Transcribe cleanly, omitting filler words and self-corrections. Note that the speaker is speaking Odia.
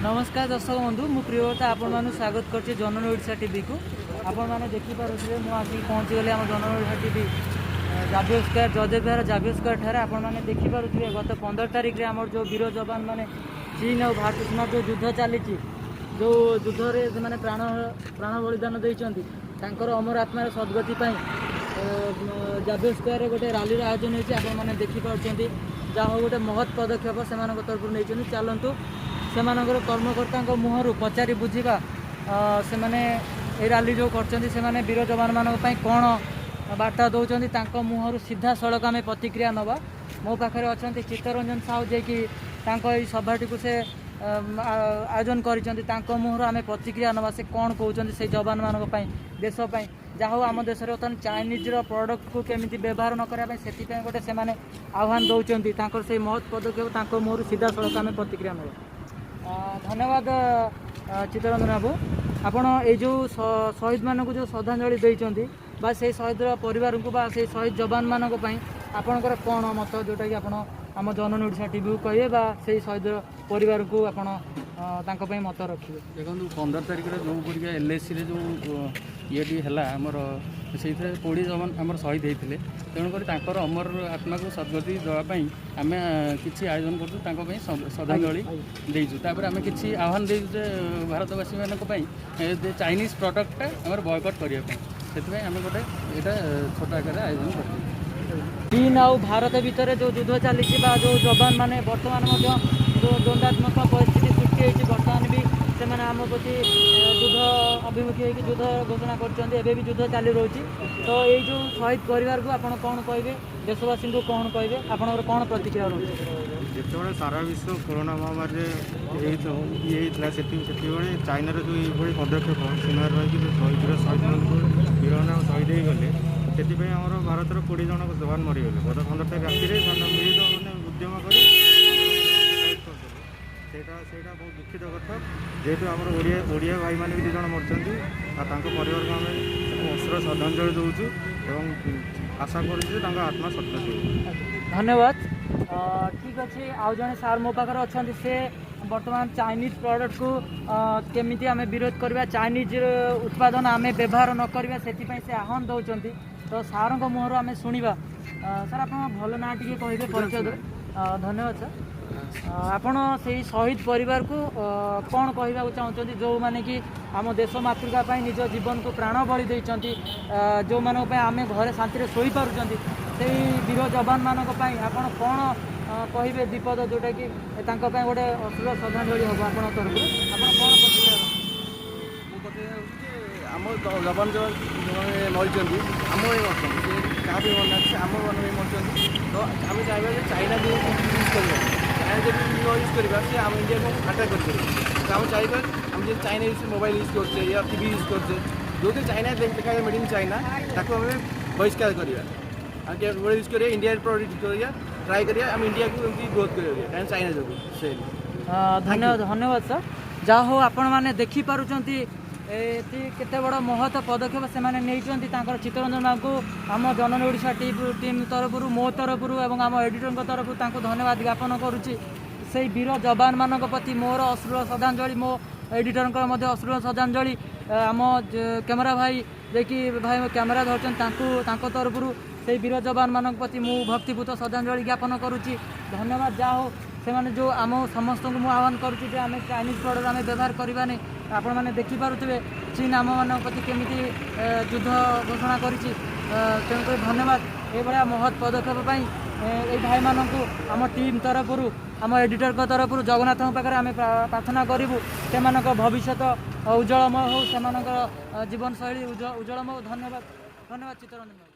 ନମସ୍କାର ଦର୍ଶକ ବନ୍ଧୁ, ମୁଁ ପ୍ରିୟବ୍ରତ ଆପଣମାନଙ୍କୁ ସ୍ୱାଗତ କରୁଛି ଜନନୀ ଓଡ଼ିଶା ଟିଭିକୁ। ଆପଣମାନେ ଦେଖିପାରୁଥିବେ, ମୁଁ ଆସିକି ପହଞ୍ଚିଗଲି ଆମ ଜନନୀ Odisha TV Xavier square, Jaydev Vihar Xavier square ଠାରେ। ଆପଣମାନେ ଦେଖିପାରୁଥିବେ, ଗତ 15 ତାରିଖରେ ଆମର ଯେଉଁ ବୀର ଯବାନ ମାନେ ଚୀନ ଆଉ ଭାରତ ସୀମାରେ ଯେଉଁ ଯୁଦ୍ଧ ଚାଲିଛି, ଯେଉଁ ଯୁଦ୍ଧରେ ସେମାନେ ପ୍ରାଣ ବଳିଦାନ ଦେଇଛନ୍ତି, ତାଙ୍କର ଅମର ଆତ୍ମାର ସଦ୍ଗତି ପାଇଁ ଜାଭିୟର ସ୍କୋୟାରରେ ଗୋଟେ ରାଲିର ଆୟୋଜନ ହେଇଛି। ଆପଣମାନେ ଦେଖିପାରୁଛନ୍ତି। ଯାହା ହଉ, ଗୋଟେ ମହତ୍ ପଦକ୍ଷେପ ସେମାନଙ୍କ ତରଫରୁ ନେଇଛନ୍ତି। ଚାଲନ୍ତୁ, ସେମାନଙ୍କର କର୍ମକର୍ତ୍ତାଙ୍କ ମୁହଁରୁ ପଚାରି ବୁଝିବା, ସେମାନେ ଏଇ ରାଲି ଯେଉଁ କରିଛନ୍ତି, ସେମାନେ ବୀର ଯବାନମାନଙ୍କ ପାଇଁ କ'ଣ ବାର୍ତ୍ତା ଦେଉଛନ୍ତି। ତାଙ୍କ ମୁହଁରୁ ସିଧାସଳଖ ଆମେ ପ୍ରତିକ୍ରିୟା ନେବା। ମୋ ପାଖରେ ଅଛନ୍ତି ଚିତ୍ତରଞ୍ଜନ ସାହୁ, ଯିଏକି ତାଙ୍କ ଏଇ ସଭାଟିକୁ ସେ ଆୟୋଜନ କରିଛନ୍ତି। ତାଙ୍କ ମୁହଁରୁ ଆମେ ପ୍ରତିକ୍ରିୟା ନେବା, ସେ କ'ଣ କହୁଛନ୍ତି ସେଇ ଯବାନମାନଙ୍କ ପାଇଁ, ଦେଶ ପାଇଁ। ଯାହା ହଉ, ଆମ ଦେଶରେ ବର୍ତ୍ତମାନ ଚାଇନିଜ୍ର ପ୍ରଡ଼କ୍ଟକୁ କେମିତି ବ୍ୟବହାର ନ କରିବା ପାଇଁ, ସେଥିପାଇଁ ଗୋଟେ ସେମାନେ ଆହ୍ୱାନ ଦେଉଛନ୍ତି। ତାଙ୍କର ସେଇ ମହତ୍ ପଦକ୍ଷେପ, ତାଙ୍କ ମୁହଁରୁ ସିଧାସଳଖ ଆମେ ପ୍ରତିକ୍ରିୟା ନେବା। ଧନ୍ୟବାଦ ଚିତ୍ତରଞ୍ଜନ ବାବୁ। ଆପଣ ଏଇ ଯେଉଁ ଶହୀଦମାନଙ୍କୁ ଯେଉଁ ଶ୍ରଦ୍ଧାଞ୍ଜଳି ଦେଇଛନ୍ତି ବା ସେଇ ଶହୀଦର ପରିବାରଙ୍କୁ ବା ସେଇ ଶହୀଦ ଯବାନମାନଙ୍କ ପାଇଁ ଆପଣଙ୍କର କ'ଣ ମତ, ଯେଉଁଟାକି ଆପଣ ଆମ ଜନନୀ ଓଡ଼ିଶା ଟିଭିକୁ କହିବେ ବା ସେଇ ଶହୀଦର ପରିବାରକୁ ଆପଣ ତାଙ୍କ ପାଇଁ ମତ ରଖିବେ? ଦେଖନ୍ତୁ, 15 ତାରିଖରେ ଯେଉଁ ପରିକା ଏଲ୍ଏସିରେ ଯେଉଁ ଇଏଟି ହେଲା ଆମର, ସେଇଥିରେ 20 ଯବାନ ଆମର ଶହୀଦ ହେଇଥିଲେ। ତେଣୁକରି ତାଙ୍କର ଅମର ଆତ୍ମାକୁ ସଦ୍ଗତି ଦେବା ପାଇଁ ଆମେ କିଛି ଆୟୋଜନ କରୁଛୁ। ତାଙ୍କ ପାଇଁ ଶ୍ରଦ୍ଧାଞ୍ଜଳି ଦେଇଛୁ। ତାପରେ ଆମେ କିଛି ଆହ୍ୱାନ ଦେଇଛୁ ଯେ ଭାରତବାସୀମାନଙ୍କ ପାଇଁ ଯେ ଚାଇନିଜ୍ ପ୍ରଡ଼କ୍ଟଟା ଆମର ବୟକଟ୍ କରିବା ପାଇଁ। ସେଥିପାଇଁ ଆମେ ଗୋଟେ ଏଇଟା ଛୋଟ ଆକାରରେ ଆୟୋଜନ କରିଛୁ। ଚୀନ ଆଉ ଭାରତ ଭିତରେ ଯେଉଁ ଯୁଦ୍ଧ ଚାଲିଛି ବା ଯେଉଁ ଯବାନ ମାନେ ବର୍ତ୍ତମାନ ମଧ୍ୟ ଯେଉଁ ଦ୍ୱନ୍ଦ୍ୱାତ୍ମକ ପରିସ୍ଥିତି ସୃଷ୍ଟି ହେଇଛି, ବର୍ତ୍ତମାନ ବି ସେମାନେ ଆମ ପ୍ରତି ଯୁଦ୍ଧ ଅଭିମୁଖୀ ହେଇକି ଯୁଦ୍ଧ ଘୋଷଣା କରୁଛନ୍ତି। ଏବେ ବି ଯୁଦ୍ଧ ଚାଲି ରହୁଛି। ତ ଏଇ ଯେଉଁ ଶହୀଦ ପରିବାରକୁ ଆପଣ କ'ଣ କହିବେ? ଦେଶବାସୀଙ୍କୁ କ'ଣ କହିବେ? ଆପଣଙ୍କର କ'ଣ ପ୍ରତିକ୍ରିୟା ରହୁଛି? ଯେତେବେଳେ ସାରା ବିଶ୍ୱ କରୋନା ମହାମାରୀରେ ଇଏ ହେଇଥିଲା, ସେତିକିବେଳେ ଚାଇନାର ଯେଉଁ ଏଇଭଳି ପଦକ୍ଷେପ, ସୀମାରେ ରହିକି ଯେଉଁ ଶହୀଦମାନଙ୍କୁ, ବୀରମାନେ ଶହୀଦ ହେଇଗଲେ, ସେଥିପାଇଁ ଆମର ଭାରତର 20 ଜଣ ଯବାନ ମରିଗଲେ। ଗତ 15 ତାରିଖ ରାତିରେ ସେମାନେ ମିଳିତ ମାନେ ଉଦ୍ୟମ କରି ଶହୀଦ କରିଦେଲେ। ସେଇଟା ବହୁତ ଦୁଃଖିତ କଥା। ଯେହେତୁ ଆମର ଓଡ଼ିଆ ଭାଇମାନେ ବି 2 ଜଣ ମରିଛନ୍ତି ଆଉ ତାଙ୍କ ପରିବାରକୁ ଆମେ ଅଶ୍ରୁଳ ଶ୍ରଦ୍ଧାଞ୍ଜଳି ଦେଉଛୁ ଏବଂ ଆଶା କରୁଛୁ ଯେ ତାଙ୍କ ଆତ୍ମା ସଦ୍ଗତି ହେବ। ଧନ୍ୟବାଦ। ଠିକ୍ ଅଛି, ଆଉ ଜଣେ ସାର୍ ମୋ ପାଖରେ ଅଛନ୍ତି। ସେ ବର୍ତ୍ତମାନ ଚାଇନିଜ୍ ପ୍ରଡ଼କ୍ଟକୁ କେମିତି ଆମେ ବିରୋଧ କରିବା, ଚାଇନିଜ୍ ଉତ୍ପାଦନ ଆମେ ବ୍ୟବହାର ନ କରିବା, ସେଥିପାଇଁ ସେ ଆହ୍ୱାନ ଦେଉଛନ୍ତି। ତ ସାର୍ଙ୍କ ମୁହଁରୁ ଆମେ ଶୁଣିବା। ସାର୍, ଆପଣ ଭଲ ନାଁ ଟିକେ କହିବେ, ପରିଚୟ ଦେବେ। ଧନ୍ୟବାଦ ସାର୍। ଆପଣ ସେଇ ଶହୀଦ ପରିବାରକୁ କ'ଣ କହିବାକୁ ଚାହୁଁଛନ୍ତି, ଯେଉଁମାନେ କି ଆମ ଦେଶ ମାତୃକା ପାଇଁ ନିଜ ଜୀବନକୁ ପ୍ରାଣ ବଳି ଦେଇଛନ୍ତି, ଯେଉଁମାନଙ୍କ ପାଇଁ ଆମେ ଘରେ ଶାନ୍ତିରେ ଶୋଇପାରୁଛନ୍ତି, ସେଇ ବୀର ଯବାନମାନଙ୍କ ପାଇଁ ଆପଣ କ'ଣ କହିବେ ବିପଦ, ଯେଉଁଟାକି ତାଙ୍କ ପାଇଁ ଗୋଟେ ଅଶ୍ରୁଳ ଶ୍ରଦ୍ଧାଞ୍ଜଳି ହେବ ଆପଣଙ୍କ ତରଫରୁ? ଆପଣ କ'ଣ ପ୍ରତିକ୍ରିୟା ରଖିବେ? ମୁଁ ପ୍ରତିକ୍ରିୟା ରଖୁଛି ଯେ ଆମ ଯବାନ ଯେଉଁମାନେ ମରିଛନ୍ତି, ଆମ ପାଇଁ ମରିଛନ୍ତି। ସେ କାହା ପାଇଁ ମରିନାହାନ୍ତି, ସେ ଆମ ମାନଙ୍କ ପାଇଁ ମରିଛନ୍ତି। ତ ଆମେ ଚାହିଁବା ଯେ ଚାଇନା ବି ୟୁଜ୍ କରିବା। ଚାଇନା ଯଦି ନ ୟୁଜ୍ କରିବା, ସେ ଆମ ଇଣ୍ଡିଆକୁ ଆଟାକ୍ କରିପାରିବ। ତ ଆମେ ଚାହିଁବା, ଆମେ ଯଦି ଚାଇନା ୟୁଜ୍ ମୋବାଇଲ ୟୁଜ୍ କରୁଛେ ୟା ଟିଭି ୟୁଜ୍ କରୁଛେ, ଯେଉଁଥିରେ China Lekha, made in China, ତାକୁ ଆମେ ବହିଷ୍କାର କରିବା। ଆଉ କେବଳ ୟୁଜ୍ କରିବା ଇଣ୍ଡିଆ ପ୍ରଡ଼କ୍ଟ ୟୁଜ୍ କରିବା, ଟ୍ରାଏ କରିବା ଆମେ ଇଣ୍ଡିଆକୁ ଏମିତି ଗ୍ରୋଥ୍ କରିବା, କାରଣ ଚାଇନା ଯୋଗୁଁ ସେ ଧନ୍ୟବାଦ, ଧନ୍ୟବାଦ ସାର୍। ଯାହା ହଉ, ଆପଣମାନେ ଦେଖିପାରୁଛନ୍ତି ଏଠି କେତେ ବଡ଼ ମହତ ପଦକ୍ଷେପ ସେମାନେ ନେଇଛନ୍ତି। ତାଙ୍କର ଚିତ୍ତରଞ୍ଜନ ବାବୁଙ୍କୁ ଆମ ଜନନୀ ଓଡ଼ିଶା ଟିମ୍ ତରଫରୁ, ମୋ ତରଫରୁ ଏବଂ ଆମ ଏଡ଼ିଟରଙ୍କ ତରଫରୁ ତାଙ୍କୁ ଧନ୍ୟବାଦ ଜ୍ଞାପନ କରୁଛି। ସେଇ ବୀର ଯବାନମାନଙ୍କ ପ୍ରତି ମୋର ଅଶ୍ରୁଳ ଶ୍ରଦ୍ଧାଞ୍ଜଳି, ମୋ ଏଡ଼ିଟରଙ୍କର ମଧ୍ୟ ଅଶ୍ରୁଳ ଶ୍ରଦ୍ଧାଞ୍ଜଳି। ଆମ କ୍ୟାମେରା ଭାଇ, ଯିଏକି ଭାଇ କ୍ୟାମେରା ଧରିଛନ୍ତି, ତାଙ୍କୁ ତାଙ୍କ ତରଫରୁ ସେଇ ବୀର ଯବାନମାନଙ୍କ ପ୍ରତି ମୁଁ ଭକ୍ତିପୂତ ଶ୍ରଦ୍ଧାଞ୍ଜଳି ଜ୍ଞାପନ କରୁଛି। ଧନ୍ୟବାଦ। ଯାହା ହଉ, ସେମାନେ ଯେଉଁ ଆମ ସମସ୍ତଙ୍କୁ ମୁଁ ଆହ୍ୱାନ କରୁଛି ଯେ ଆମେ ଚାଇନିଜ୍ ପ୍ରଡ଼କ୍ଟ ଆମେ ବ୍ୟବହାର କରିବାନି। ଆପଣମାନେ ଦେଖିପାରୁଥିବେ ଚୀନ ଆମମାନଙ୍କ ପ୍ରତି କେମିତି ଯୁଦ୍ଧ ଘୋଷଣା କରିଛି। ତେଣୁକରି ଧନ୍ୟବାଦ ଏଇଭଳିଆ ମହତ୍ ପଦକ୍ଷେପ ପାଇଁ ଏଇ ଭାଇମାନଙ୍କୁ ଆମ ଟିମ୍ ତରଫରୁ, ଆମ ଏଡ଼ିଟରଙ୍କ ତରଫରୁ ଜଗନ୍ନାଥଙ୍କ ପାଖରେ ଆମେ ପ୍ରାର୍ଥନା କରିବୁ, ସେମାନଙ୍କ ଭବିଷ୍ୟତ ଉଜ୍ଜଳମୟ ହେଉ, ସେମାନଙ୍କର ଜୀବନଶୈଳୀ ଉଜ୍ଜଳମୟ ହେଉ। ଧନ୍ୟବାଦ, ଧନ୍ୟବାଦ ଚିତ୍ତରଞ୍ଜନ ବାବୁ।